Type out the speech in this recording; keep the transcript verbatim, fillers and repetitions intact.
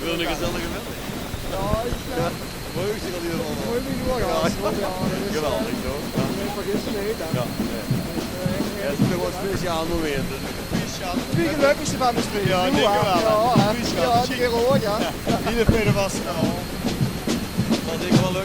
Weer 'n gezellige middig. Jao, ich, eh, verheug mich in eder geval. Verheug mich ouch, jao. Jao, dat is geweldig, toch? Jao. Vergis dich neet, hè. Jao, nae. Dus, eh, jao, 't is toch waal 'n speciaal moment. Speciaal. De gelökkigste van de streek. Jao, ich dink 't waal, hè. Jao, speciaal. Jao, die weer ouch, jao. Hiel fijne vastelaovend.